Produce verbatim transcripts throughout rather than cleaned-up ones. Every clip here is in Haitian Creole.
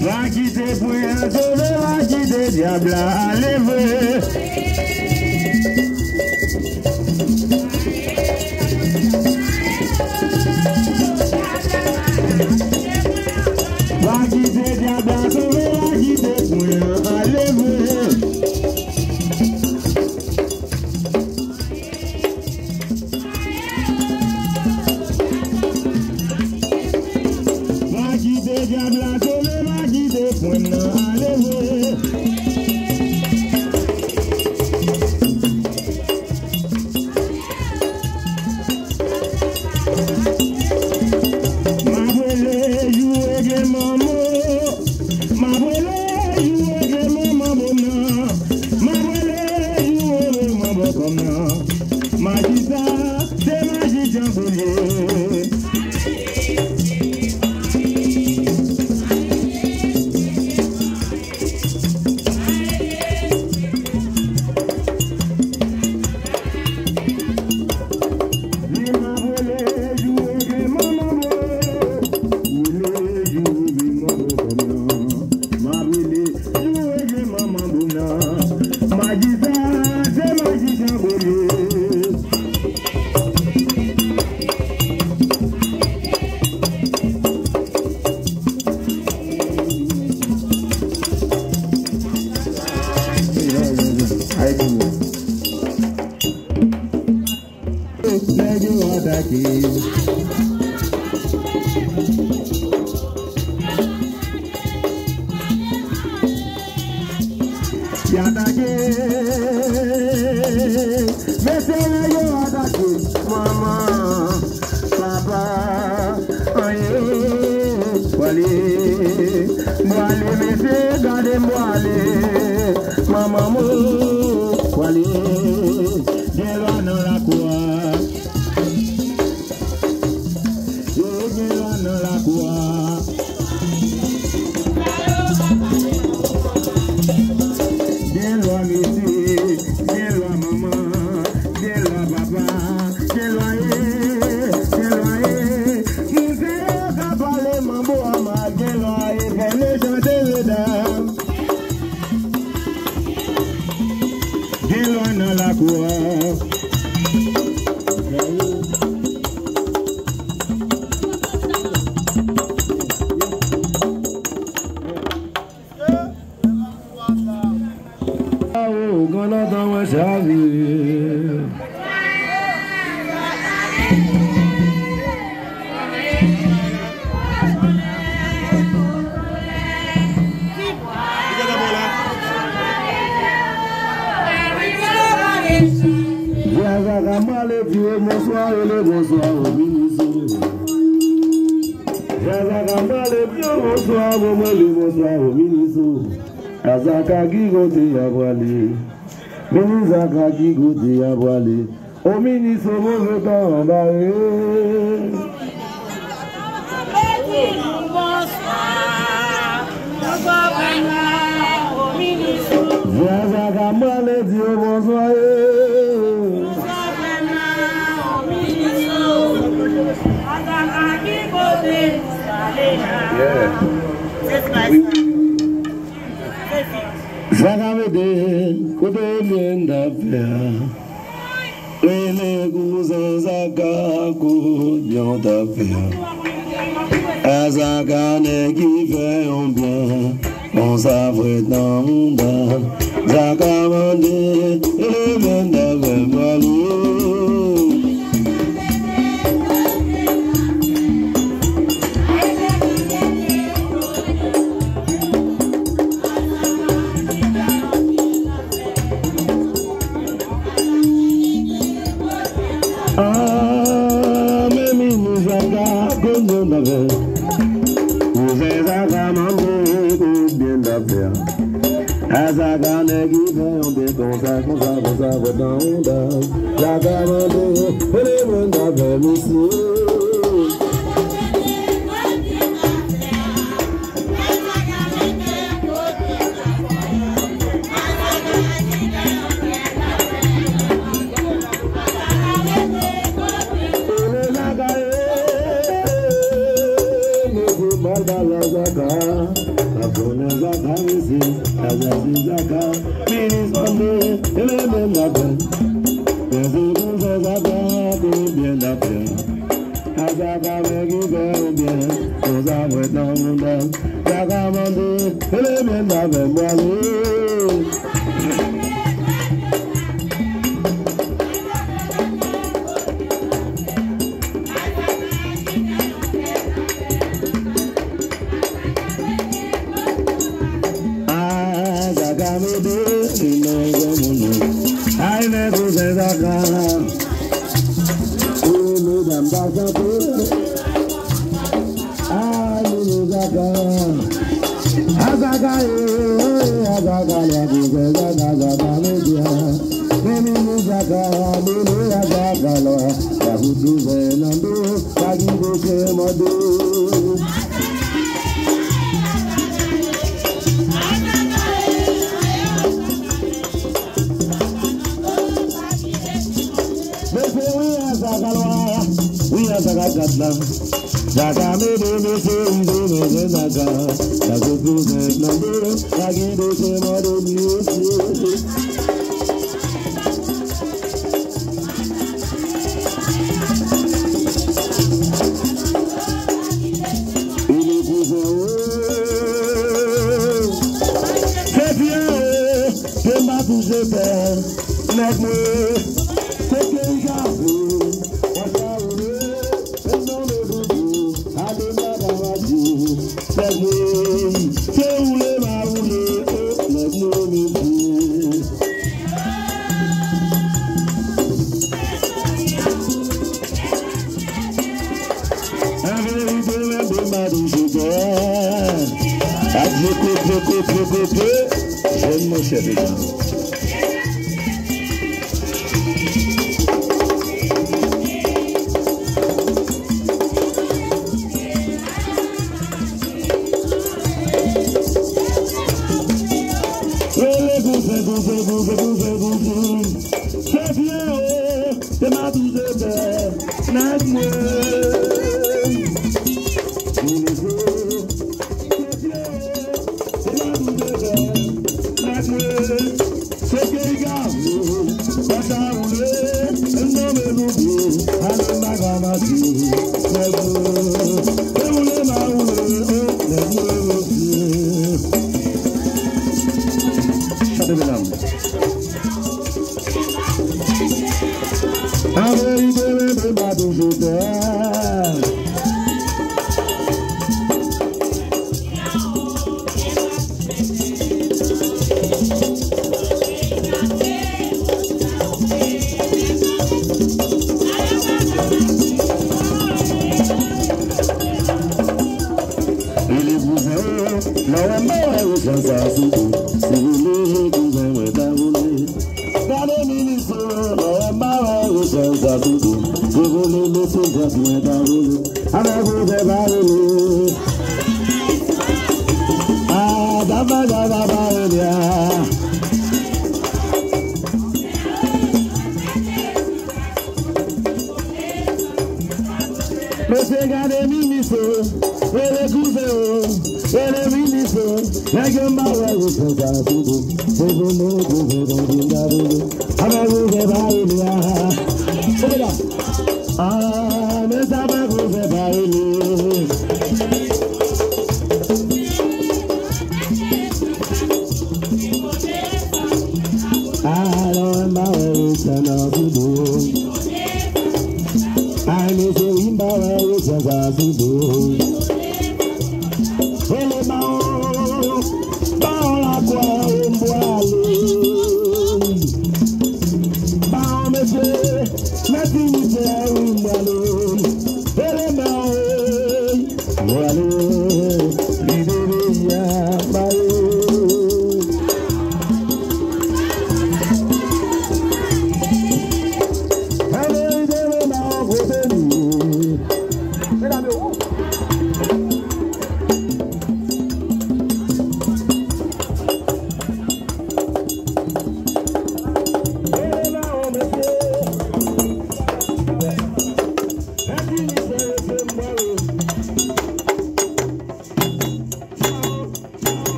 Pa kite pwen an sove, pa kite dyab la ale vre. Pa kite dyab la sove, pa kite pwen an ale vre. Pa kite dyab la sove, pa kite pwen nan ale vre. M ap rele jou regle manman. M ap rele jou regle manman bon nan. M ap rele jou regle manman kòm nan. Majistra, se majistra pou l ye. Nèg yo atake. Y atake. Mesye, nèg yo atake. Manman, papa, anyen, pwale. Pwale, mesye, gade m pwale. Manman, mwen pwale. Gen lwa nan lakou a. Yo gen lwa nan lakou a. Gen lwa mesye, gen lwa manman, gen lwa papa, gen lwa ye, gen lwa ye. Moun sa yo ka pale manbo a mal, gen lwa ye, fò nou chante medam. Gen lwa nan lakou a. Awo, granlòt an mwen chavire. Vye Azaka m prale di yo bonswa, rele bonswa o minis o. Vye Azaka m prale di yo bonswa, bon mwen le bonswa o minis o. Azaka ki kote y ap prale? Minis Azaka ki kote y ap prale? O minis o move tan anba e. Vye Azaka m prale di yo bonswa e. Yeah. Sa ka mete kote byen n t ap fè a. Rele kouzen Zaka kote byen w t ap fè a. A Zaka nèg ki fè yon byen. Konsa frèt nan mouda. Zaka mande, rele byen n t ap fè m pale. Ah, men minis Zaka, kote byen n t ap fè? Kouzen Zaka mande, kote byen n t ap fè? A Zaka nèg ki fè yon byen konsa, konsa, konsa, frèt nan mouda. Zaka mande, kote byen n t ap fè, mesye? Sa konnen Zaka mesye, Zaka se Zaka. Minis mande, e le menm n ap fè. Men se pou fè Zaka konbyen n ap fè. A Zaka men ki fè w byen, konsa mwen nan mouda. Zaka mande, e le menm n ap fè m prale. Ah, Zaka mete li nan granmoun. Ay, men kouzen Zaka. Wi, medam pa chante. Ay, men Zaka. A Zaka, eh, a Zaka, lè kouzen Zaka, Zaka mete a. Men, men, men Zaka, men, men a Zaka, lè, lè kouzen nan do. Pa gen kote mande. Mesye, wi, a Zaka lwa, wi, a Zaka kat la. Zaka mete, mesye, wi, de, de, de, Zaka. Zaka koze nan de, pa gen kote mande, mesye. Ele kouzen o. Se byen o. Te m pa touche tè. Nèg mwen. Se ke y gavé. Wè sa ou vle. Fè m nonmen doudou. Ade m pa ka mati. Nèg mwen. Se ou le ma ou le. Nèg mwen, mesye. An verite, mwen te pa touche tè. Adye kote, kote, kote. Jèn monchè, mesye. Rele kouzen, kouzen, kouzen, kouzen, kouzen. Se byen o, se matou se fè, nèg mwen. Rele kouzen, se byen o, se matou se fè, nèg mwen. Se ke y gavé, pa sa ou le, nonmen nou byen, ale m pa ka mati, nèg mwen. Se ou le ma ou le, o, nèg mwen, mesye. Chante, medam. An verite, men, men, pa toujou tè. Rele kouzen o, nan wè m pa wè ou fè sa sou tou. Si ou leve kouzen mwen ta boule. Gade minis o, nan wè m pa wè ou fè sa sou tou. Si ou leve mesye jant mwen ta boule. Avèk ou fè pa rele. Ah, daba, daba, pa rele, ah. Mesye gade minis o, rele kouzen o, rele minis o. Nèg yo m pa wè yo fè sa sou tou. Se pou nou kouzen konbyen gade yo. Avèk ou fè pa rele a. Oke la. Ah, men sa pa kouzen pa rele. Alò, m pa wè ou fè nan sou tou. Ay, mesye, wi, m pa wè ou fè sa sou tou. Rele bawon, bawon lakwa, ou m pwale. Bawon, mesye, mèt inite, ou m pwale. Rele bawon,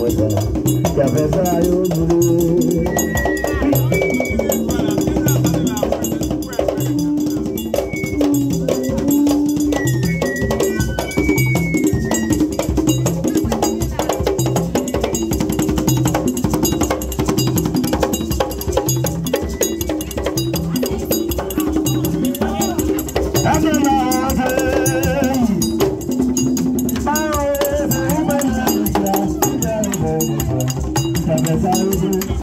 Ka fè sa yo vle.